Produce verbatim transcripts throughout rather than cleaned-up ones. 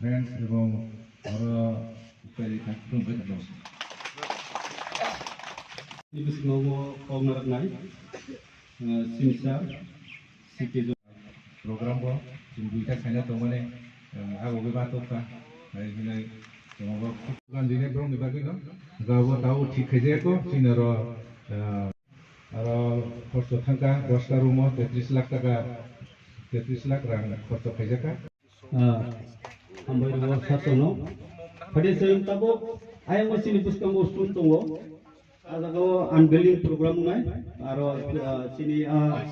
Friends, ebong oro peli tak tum betul. Ini bising mau kau ngarak nai, eh, simsa, sike jo. Program bo, chwng duita khaina tongmani, eh, abo bai ma tokha, hai hinai tongo bo. Gan dine borok ni bagwi no, ga bo tao thik khaijaya ko, chini oro, eh, Aro khorcho thangkha dosta room o tetris lakh taka, tetris lakh rang khorcho khaijakha. Ah, hambai rw sasono. Phade se tabuk ayang o chini bwskango student tongo. Ah, jaga o unveiling program wngnai. Aro, ah, chini, ah,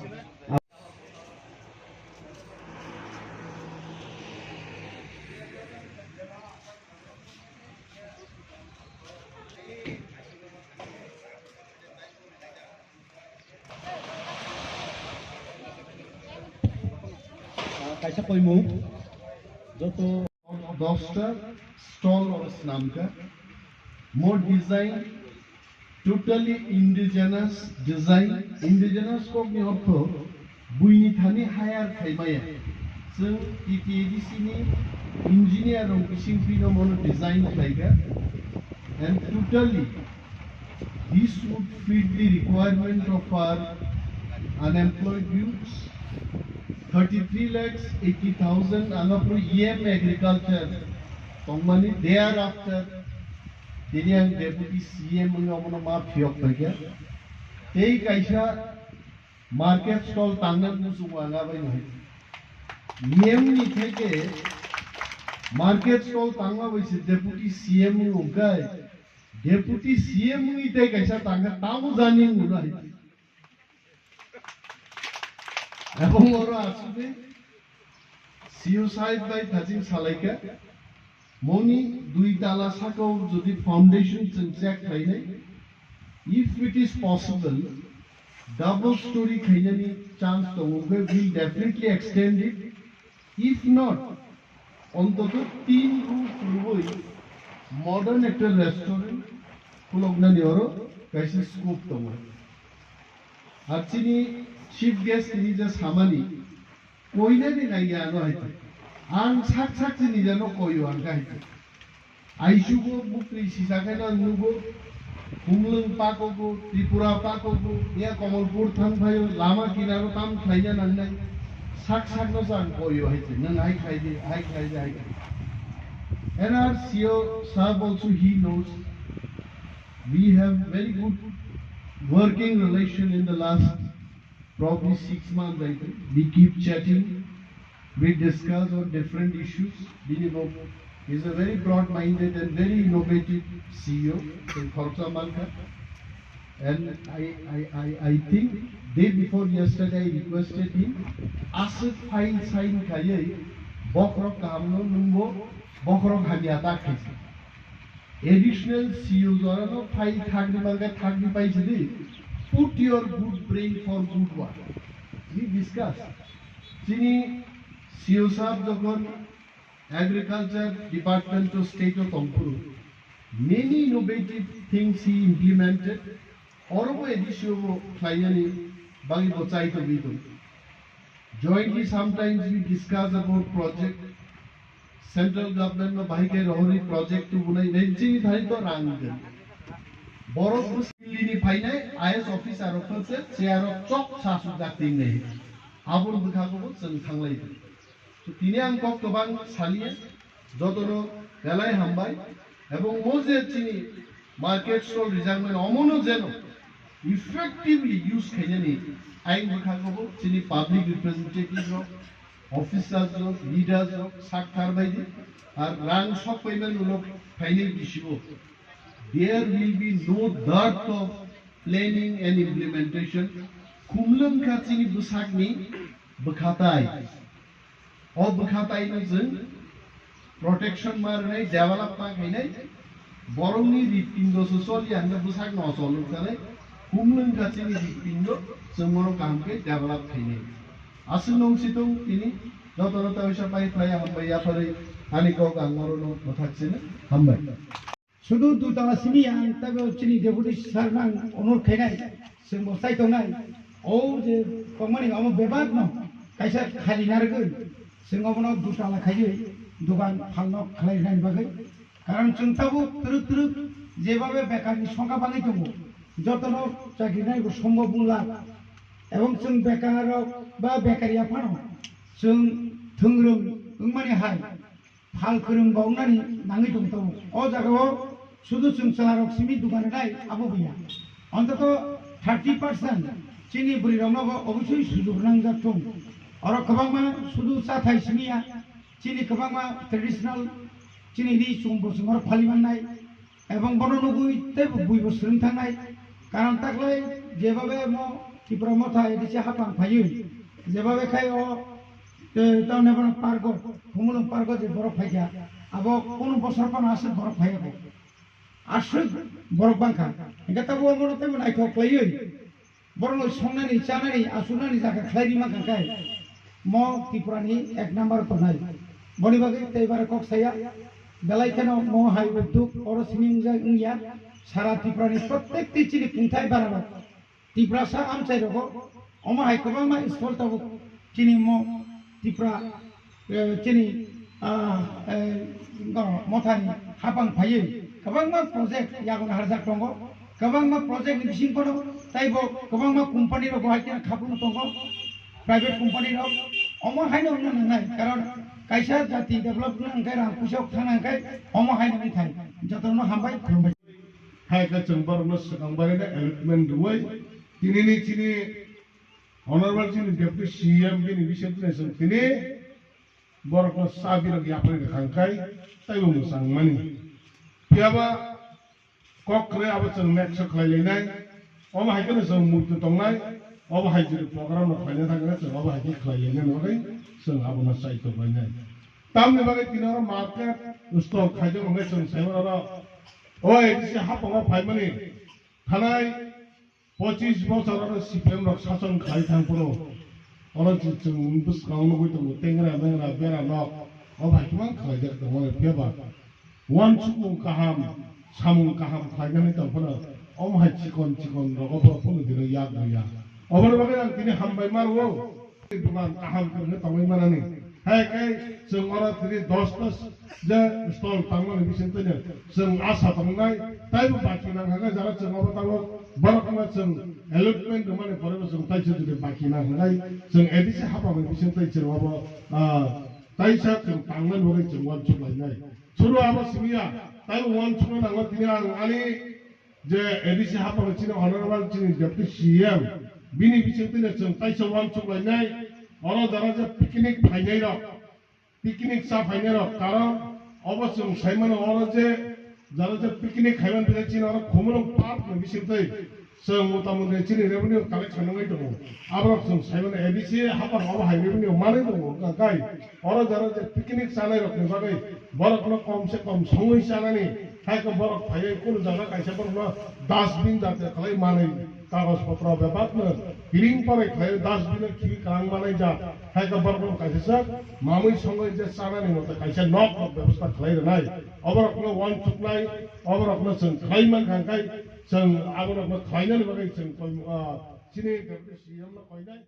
Kaisa koimung, joto dosta stall oro swnamkha. Mo design totally indigenous design. Indigenous kokni ortho buini thani hire khaimaya. Chwng T T A D C ni engineer rok bising phino mono design khlaikha. And totally this would fit the requirement of our unemployed youths. Thirty-three lakhs eighty thousand ang aphuru E M agriculture tongmani, thereafter tini ang deputy C M wngwi omono ma phiyok paikha. Tei kaisa market stall tangna muchungo ang abai no hai. E M ni theke market stall tangma bai se deputy C M wngwi wngkai. Deputy C M wngwi tei kaisa tangkha tamo jani wngno hai. Ebong oro aswkhe C O sahib bai thaching salaikha, moni dui tala sakao jodi foundation chwng check khlainai, if it is possible, double story khainani chance tongo, we will definitely extend it. If not, ontoto tin roof rwui modern ekta restaurant khuloknani oro kaisa scope tongo. Ar chini chief guest tini je samani, koinani naiya ano hai. Ang sak sak chini jano koyo ang ka hai. Aisugo bukri sisa khe nang nugo, Humlwng pakogo, Tripura pakogo, ya Komolpur thang phaio, lama kinaro tam khlaina nangnai. Sak sakno chang koyo hai se, nang hai khlai di, hai khlai di, hai khlai di. And our C O sahab also, he knows, we have very good working relation in the last probably six months, I think. We keep chatting, we discuss on different issues. Bini bo is a very broad-minded and very innovative C E O in Khoroksa Mankha. And I, I, I, I think day before yesterday I requested him, aswk file sign khaiwi bokhorok kahamno nwngbo bokhorok hamya ta khaisi. Additional C E O jorano file thakni mankha, thakni paisidi, put your good brain for good work. We discuss. Chini C E O sahab jokhon agriculture department o state o tongphuru, many innovative things he implemented. Orobo A D C o bo khlainani bagwi bo chai tongwi tongo. Jointly sometimes we discuss about project. Central government no bahai khe rohorwi project tubunai nai chini thani to rang gwn. Borok bwswk Delhi ni phainai I A S officer rok khe chair o chok sa sujak tingnai. Aboni bwkhago bo chwng thanglai. So tini ang kok kwbang saliya, jotono belai hambai, ebong mo je chini market stall rijakmani omono jeno effectively use khainani ayang bwkhago bo chini public representative rok, officers rok, leaders rok sak thar bai di, ar rang sok paiman ulo phainai bisibo. There will be no dearth of planning and implementation. Khumlwng kha chini bwsakni bwkhatai. O bwkha taino chwng protection ma rwnai, develop ma khainai, borokni hripindo se choli ya hwnwi bwsakno ochol wngkha nai, humlwng kha chini hripindo, chwng bono kaham khe develop khainai. Aswk nung si thung tini jotono ta uisa pai khlai ya hambai yapharwi ani kok ang orono mwthak sino hambai. Sudu dui tala simi ang tabe chini deputy sir nang onur khainai, chwng bo chai tongnai. O je tongmani omo bebak no kaisa khali narwgwi, chwng obono dui tala khaiwi, dogan phalno khlainani bagwi. Karon chwng tabuk twrwk twrwk jebabe bekarni songkha bangwi tongo, jotono chakri naibo sombob wngla. Ebong chwng bekarrok ba bekari yaphano chwng thwngrwng wngmani hai phal kwrwngbo wngnani nangwi tong tongo. O jagao sudu chwng chwlarok simi dogan rwnai abo buya. Ontoto thirty percent chini bwrwiroknobo obosoi sujok nangjak thung. Oro kwbangma sudu chathai simi ya, chini kwbangma traditional chini ri chumbo chumaro phali mannai. Ebong bono nugwi teibo buibo swrwng thangnai. Karon taklai jebabe mo Tipra Motha A D C haphang phaiwi, jebabe khai o, eh, tamni bono pargo, Khumulwng pargo je borok phaikha, abo kunu bosor phano aswk borok phaiya bo. Aswk borok bangkha. Hingke tabuk omono teibo naithok khlaiwi, borokno songnani, chanani, achukrwnani jaga khlai ri mankha khe, mo Tripurani ek number tongnai. Boni bagwi tei bare kok saya, belai kheno mo hai udduk oro simi wngjak wngya, sara Tripurani prottekti chini kungthai bararok, Tiprasa amchai rogo, omo hai kwbangma school tabuk chini mo Tripura eh, chini, ah, eh, no, Mothani haphang phaiwi kwbangma project yagono harjak tongo, kwbangma project ni bising phano teibo kwbangma company rok bo hai kheno khapung tongo, private company rok. Omo haino wngna nangnai, karon kaisa jati develop wngna hwnkhe rang puisa thangna hwnkhe omo haino wngthai. Jotono hambai, khulumbai. Hai khe chwng borokno swkang barino allotment rwui tinini chini Honorable chini Deputy C M bini bising tini chwng tini borokno chabi rok yapharwi rwkha hwnkhe teibo mwchang mani. Phiyaba kok kwrwi abo chwng next o khlai lainai. Obo hai kheno chwng murti tongnai. Obo hai jodi program rok khlaina thangkhe chwng obo hai khe khlai lainani bagwi chwng abono chai tok lainai. Tamni bagwi tini oro market stall khaijak hwnkhe chwng sai mano oro o A D C haphango phaimani thanai pochis bochor oro C P M rok sachon khlai thang phano oro chwng bwskango nugwi tongo tengra mengra bera nok o bai kwbang khlaijak tongmani phiyaba uansukmung kaham samung kaham khlainani tong phano omo hai chikon chikon rogo borok phano dino yak rwya. Oboni bagwi ang tini hambai ma rwo. Dogan kaham kwrwngwi tongwi manani. Hai khe chwng oro tini dos ta je stall tangmani bising twi chwng asa tongnai, taibo baki nang hwnkhe jara chwng obo tabuk borokno chwng allotment rwmani pore bo chwng taisa jodi baki nang hwnkhe chwng A D C haphangni bising twi chwng obo, ah, taisa chwng tangnani bagwi chwng uansuk lainai. Suru abo simi ya, taibo uansukna nango tini ang ani je A D C haphang chini honorable chini deputy C M, bini bising twi chwng taisa uansuk lainai, oro jara je picnic phainai rok, picnic cha phainai rok, karon obo chwng sai mano oro je jara je picnic khaiman twi chini oro Khumulwng park ni bising twi chwng mota moti chini revenue collection wngwi tongo, aborok chwng sai mano A D C haphang obo hai revenue manwi tongo, hwnkha kai oro jara je picnic chanai rokni bagwi borokno kom se kom songwi chanani, hai khe borok phaiwi kunu jaga kaisa borokno dustbin jate khlai manwi kagoj potro bebakno kiring porai khlai dustbin o khibi kaham manai jak, hai khe borokno kaisa sak mamwi songwi je chanani mote kaisa nok rok bebosta khlai rwnai, oborokno uansuknai, oborokno chwng khlai mankha, hwnkhe chwng aborokno khlainani bagwi chwng koi, ah, chini deputy C M no koinai.